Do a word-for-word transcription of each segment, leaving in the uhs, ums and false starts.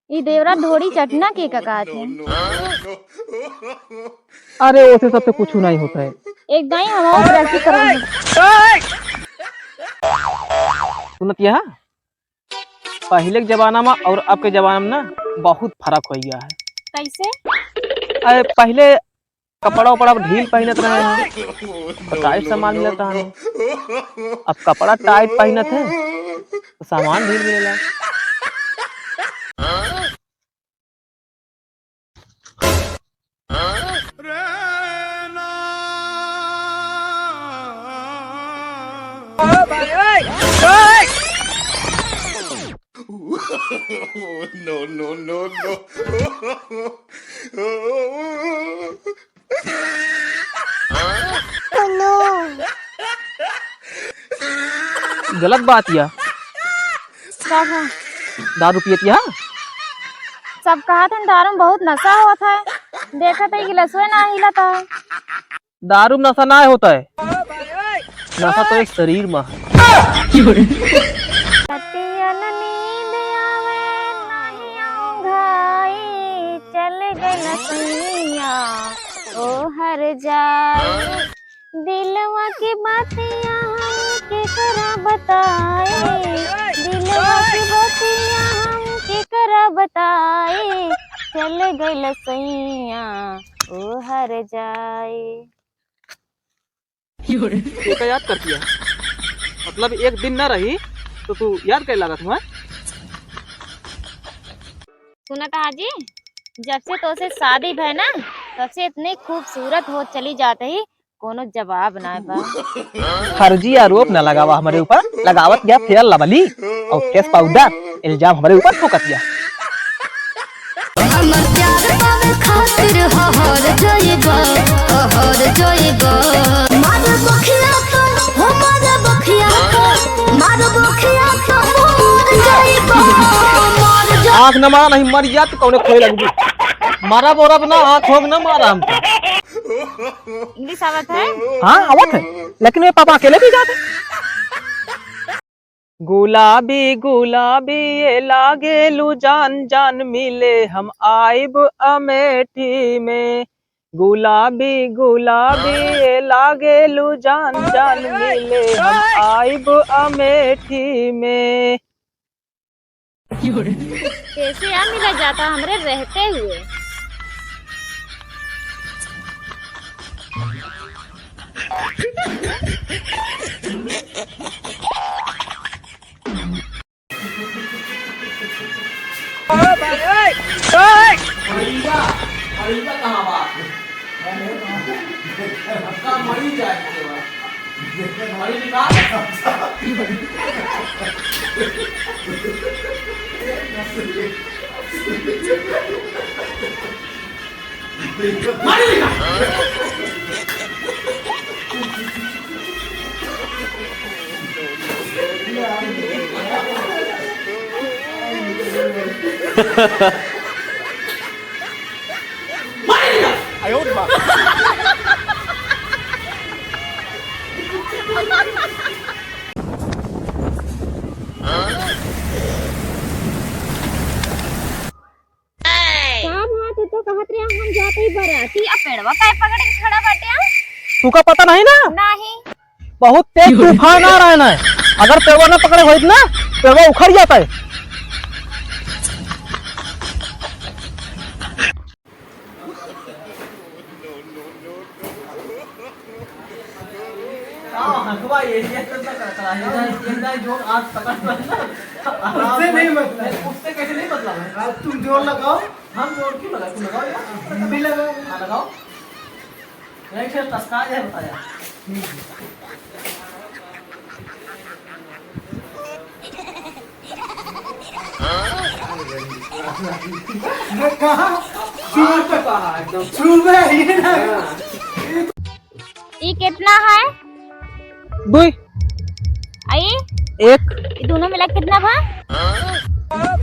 ई देवरा ढोड़ी चटना के का कहत है? अरे, ओसे सबसे कुछ नहीं होता है। एक दाई हम और प्रैक्टिस करो। सुनत यह? पहिले के जमाना में और अब के जमाना में ना बहुत फर्क हो गया है। कैसे? अरे, पहिले कपड़ा उपड़ा ढील पहिनत रहे हैं, तो टाइट सामान मिलत रहा है। अब कपड़ा टाइट पहिनत है, तो सामान ढील मिलेला। No, no, no, no। गलत बात या। का है? दारू पियत या? सब कहत हैं दारू में बहुत नशा होत है, देखत है गिलासवे ना हिलत है। दारू में नशा ना होता है, नशा तो एक शरीर में है। रतिया न नींद आवे, नाही औंघाई, चल गइल सैया, ओ हर जाई। दिलवा की बातियां हम केकरा बताई, दिलवा की बातियां हम केकरा बताई, चल गइल सैया, ओ हर जाई। तू का याद करती है? मतलब, एक दिन ना रही, तो तू याद करे लागत हुआ? सुनत आजी, जब से तोसे शादी भय ना, तब से इतनी खूबसूरत हो चली जात ही, कोनो जवाब ना बा। फर्जी आरोप ना लगावा हमरे ऊपर, लगावत या फेयर लवली और केस पाउडर, इल्जाम हमरे ऊपर ठोकत या। हमर प्यार पावे खातिर हहर जइबा, हहर जइबा। मार बखिया तो, हो मार बखिया तो, मार बखिया तो, मर जइबा, मर जइबा। आँख न मारा, नहीं मर जा तो कौने खोए लगबी। मारा बोरा बना, आँख होग न मारा हमका। इंग्लिश आवत है? हाँ, आवत है, लेकिन वे पापा अकेले भी जाते। गुलाबी गुलाबी ये लागेलू जान, जान मिले हम आइब अमेठी में। गुलाबी गुलाबी ये लागेलू जान, जान मिले हम आइब अमेठी में। कैसे यहाँ मिला जाता हमरे रहते हुए? का बात है, तो कहत रहे हम जाते ही बराती, आ पेड़वा काहे पकड़ के खड़ा बाटे, आ? तुका पता नहीं ना? नहीं। बहुत तेज तूफान आ रहा है ना, अगर पेड़वा ना पकड़े होइत ना, पेड़वा उखड़ जाता है। का हकवा ये, ये तो करता है, ये, ये जो आज पकड़ में ना। उससे नहीं मतलब। उससे कैसे नहीं मतलब है? आज तुम जोर लगाओ। हम जोर क्यों लगाए? तुम लगाओ यार। हम भी लगाओ। हाँ, लगाओ। नहीं, फिर टसका जाए, बताया। मैं कहा? सुबह तो कहा एकदम। सुबह ही ना। ई कितना है? दुई। आई? एक। ई दोनों मिला कितना भा?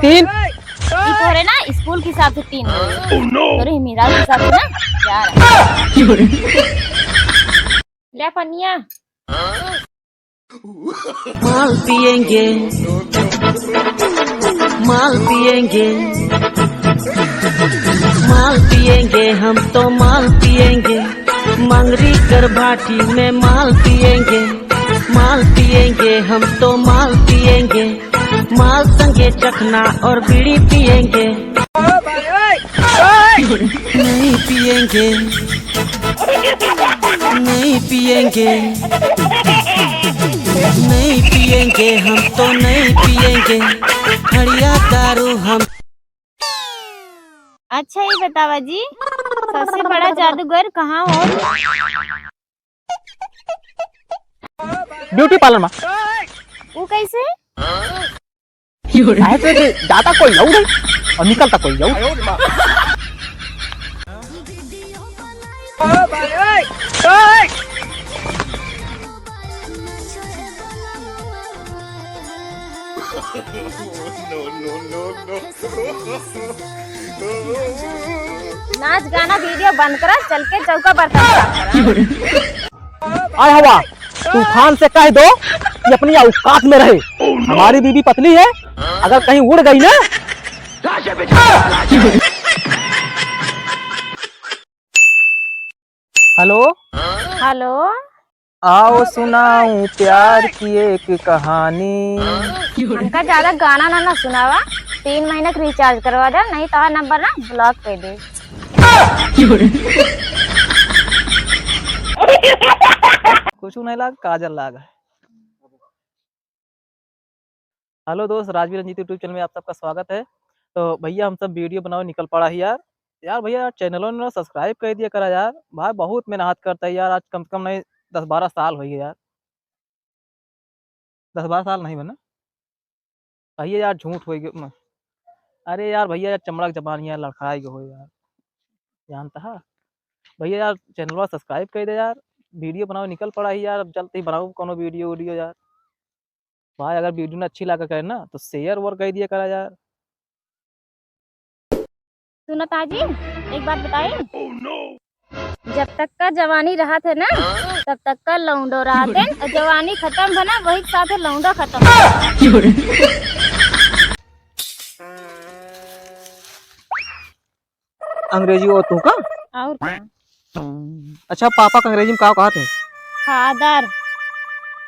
तीन। ई तोरे ना स्कूल के हिसाब से तीन हो। Oh, no! तोरे मेरा हिसाब से ना चार। ले पनिया। माल पिएंगे, माल पिएंगे, माल पिएंगे, हम तो माल पिएंगे। मंगरी कर भाटी में माल पिएंगे, माल पिएंगे, हम तो माल पिएंगे। माल संगे चखना और बीड़ी पिएंगे। नहीं पिएंगे, नहीं पिएंगे, नहीं पिएंगे, हम तो नहीं पिएंगे। खड़िया दारू हम। अच्छा, ये बतावा जी, सबसे बड़ा जादूगर कहाँ हो? ब्यूटी पार्लर में। वो कैसे? काहे से कि जाता कोई और है और निकलता कोई और। नाच गाना वीडियो बंद करा, चल के चौका बर्तन साफ करा। आए हवा, तूफान से कह दो कि अपनी औकात में रहे। हमारी बीबी पतली है, अगर कहीं उड़ गई ना। हेलो। हेलो। आओ सुनाऊं प्यार की एक कहानी। हमका ज्यादा गाना ना, ना सुनावा, तीन महीना के रिचार्ज करवा दे, नहीं तो नंबर ना ब्लॉक कर दे। कुछ नहीं लाग, काजल लाग है। हेलो दोस्त, राजवीर रंजीत YouTube चैनल में आप सबका स्वागत है। तो भैया, हम सब वीडियो बनावे निकल पड़ा ही यार। यार भैया, यार चैनलों ने सब्सक्राइब कर दिया करा यार। भाई बहुत मेहनत करता है यार, आज कम से कम नहीं, दस बारह साल हो गए यार। दस बारह साल नहीं बना भैया यार, झूठ हो गया। अरे यार भैया, यार चमड़ा के जबान यार लड़खड़ाई गए हो यार, जानता है भैया। यार चैनलवा सब्सक्राइब कर दे यार, वीडियो बनावे निकल पड़ा ही यार। अब चलते ही बनाओ कोनो वीडियो वीडियो यार। भाई अगर वीडियो ना अच्छी लगा करे ना तो शेयर वोर कर दिया करा यार। सुनो ताजी, एक बात बताई। जब तक का जवानी रहत है ना, तब तक का लौंडो रहत है, और जवानी खत्म भा ना, वही के साथ लौंडो खत्म। अंग्रेजी वो तू का? और का? अच्छा, पापा का अंग्रेजी में का कहत है? फादर।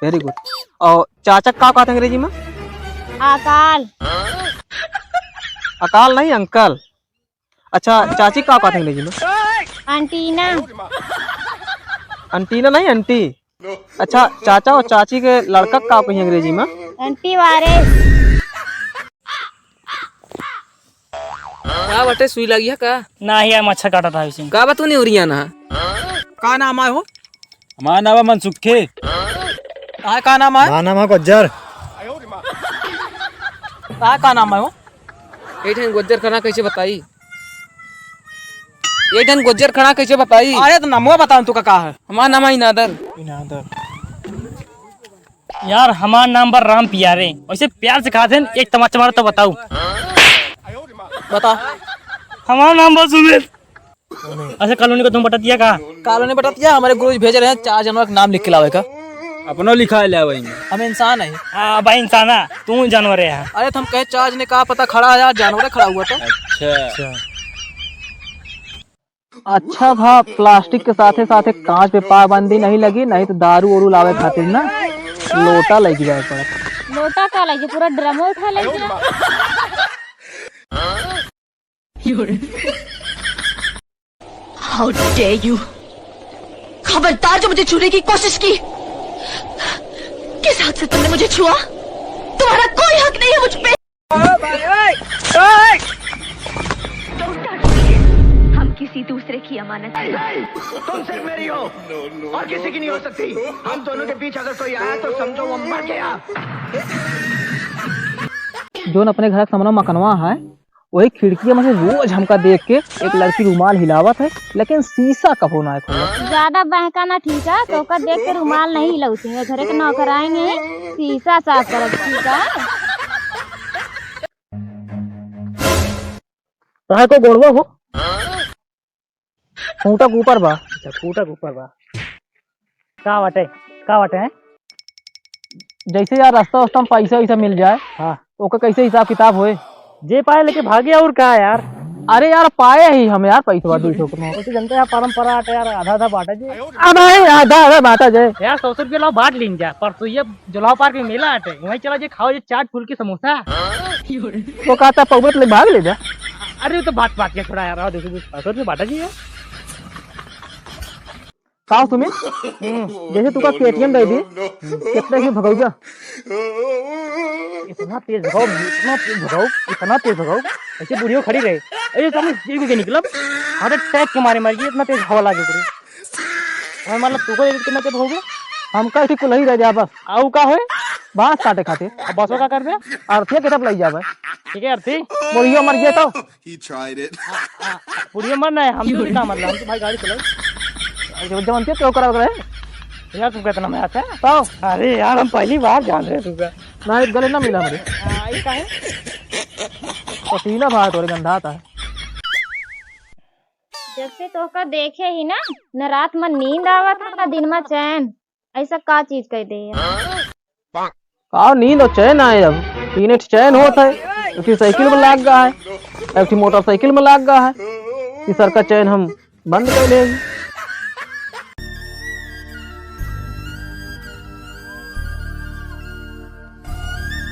वेरी गुड। और चाचा का कहत है अंग्रेजी में? अकाल। अकाल नहीं, अंकल। अच्छा, चाची का कहत है अंग्रेजी में? एंटीना। एंटीना नहीं, आंटी। अच्छा, चाचा और चाची के लड़का का कही अंग्रेजी में? एंटीवायरस। का बटे, सुई लगी है का? ना यार, मच्छर काटा था इसे। का बा तू निउरिया ना? का नाम आए हो? हमारा नाम है मनसुखे। का, का नाम है? हमारा नाम है गुज्जर। का, का नाम है हो? एक ठन गुज्जर खड़ा कैसे बताई? एक ठन गुज्जर खड़ा कैसे बताई? अरे तो नामवा बताओ, तू का, का है? हमारा नाम है इनादर। इनादर। यार, हमार नाम बा राम प्यारे। वैसे प्यार से कहा थे, एक तमाचा मारो तो बताऊ। बता। हमार नाम बा सुमित। अच्छा, कॉलोनी को तुम बटतिया का? कॉलोनी बटतिया, हमारे गुरुजी भेज रहे हैं, चार जानवर का नाम लिख के लावे का। अपनो लिखा ले वही में। हम इंसान है। हाँ, भाई इंसान है, तू जानवर है। अरे, तो हम कहे चार जने का पता खड़ा है यार, जानवर खड़ा हुआ तो। अच्छा। अच्छा भा प्लास्टिक के साथे साथे कांच पे पाबंदी नहीं लगी, नहीं तो दारू ओरू लावे खातिर ना लोटा लेके जाए पड़त। लोटा का लेके, पूरा ड्रम उठा लेके। How dare you! खबरदार जो मुझे छूने की कोशिश की। किस हक से तुमने मुझे छुआ? तुम्हारा कोई हक नहीं है मुझ पे। हम किसी दूसरे की अमानत नहीं, नहीं, तुम सिर्फ मेरी हो और किसी की नहीं हो सकती। हम दोनों के बीच अगर कोई आया तो समझो वो मर गया। जोन अपने घर के सामने मकनवा है, वही खिड़किया में से रोज हमका देख के एक लड़की रुमाल हिलावत है, लेकिन शीशा कबो ना खोलत। ज्यादा बहका ना ठीक है, तो ओकर देख के रुमाल नहीं हिलौती है। घरे के नौकराइन है, शीशा साफ करत ठीक है। तोहार को गोड़वा हो? खूंटा के ऊपर बा। अच्छा, खूंटा के ऊपर बा। का बाटे? का बाटे हैं? जैसे यार रास्ता वास्ता में पैसा वैसा मिल जाए, हाँ। तो ओकर कैसे हिसाब किताब होए? जे पाए लेके भागे, और का यार? अरे यार, पाए ही हम यार पैसवा दू सौ के नोट। उसे जनते हैं, परंपरा आटे यार, आधा आधा बांटा जे। अबे आधा आधा बांटा जे। यार, सौ सौ रुपया लाओ, बांट लीन जा। परसों ये जुलाव पार्क में मेला आटे, वहीं चला जे, खाओ जे चाट, फुल्की, समोसा। तो कहता पौबत ले भाग ले जा। अरे, तो बात बात के थोड़ा यार, दो सौ, दो सौ रुपया बांटा जी यार। का सुमित? हम्म। जैसे तुका के टी एम दे दी, कितना ही भगाऊ जा। इतना तेज भगाओ, इतना तेज भगाओ, इतना तेज भगाओ। ऐसे बुढ़ियो खड़ी रहे। अरे, तुम ये के निकलब? हार्ट अटैक के मारे मर गई, इतना तेज हवा लागे पूरे। हमें मतलब, तुको ये कितना तेज भगाओगे? हम कल ठीक को नहीं रह जा बस। आऊ का होए? बांस काटे खातिर। अब बसो का करबे? अर्थी के तब लई जाबे। ठीक है, अर्थी। मुड़ियो मर गया तो। He tried it. हाँ, हाँ, बुढ़िया मर ना है, हम तो का मतलब, हम तो भाई गाड़ी चलाओ। अरे, जब जवन के तो करा करे। यार, तुमका इतना मजा आता है? तो? अरे यार, हम पहली बार जान रहे हैं तुमका। ना, एक गले ना मिला मेरे। हाँ, ये का है? पसीना भाई तोरे गंधा आता है। जब से तोहका देखे ही ना, न रात में नींद आवत है, न दिन में चैन। ऐसा का चीज कह दे यार? का नींद और चैन आए? अब तीन एक चैन होत है, एक ठे साइकिल में लाग गा है, एक ठे मोटरसाइकिल में लाग गा है। तीसर का चैन हम बंद कर लेंगे।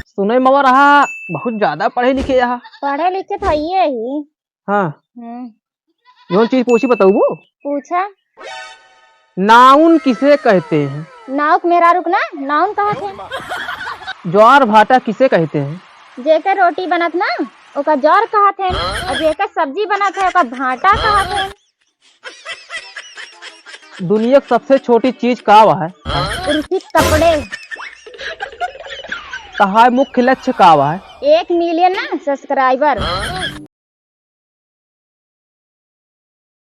सुने मवा रहा, बहुत ज्यादा पढ़े लिखे यहाँ। पढ़े लिखे तो हइये ही। हाँ। हम्म। जौन चीज पूछी बताऊबू? पूछा। नाउन किसे कहते हैं? नाउक मेहरारू क ना नाउन कहत है। ज्वार भाटा किसे कहते हैं? जेकर रोटी बनत ना, ओका ज्वार कहत है, और जेकर सब्जी बनत है, ओका भाटा कहत है। दुनिया की सबसे छोटी चीज का बा है? पुरुष के कपड़े। तहार मुख्य लक्ष्य का बा है? एक मिलियन ना सब्सक्राइबर।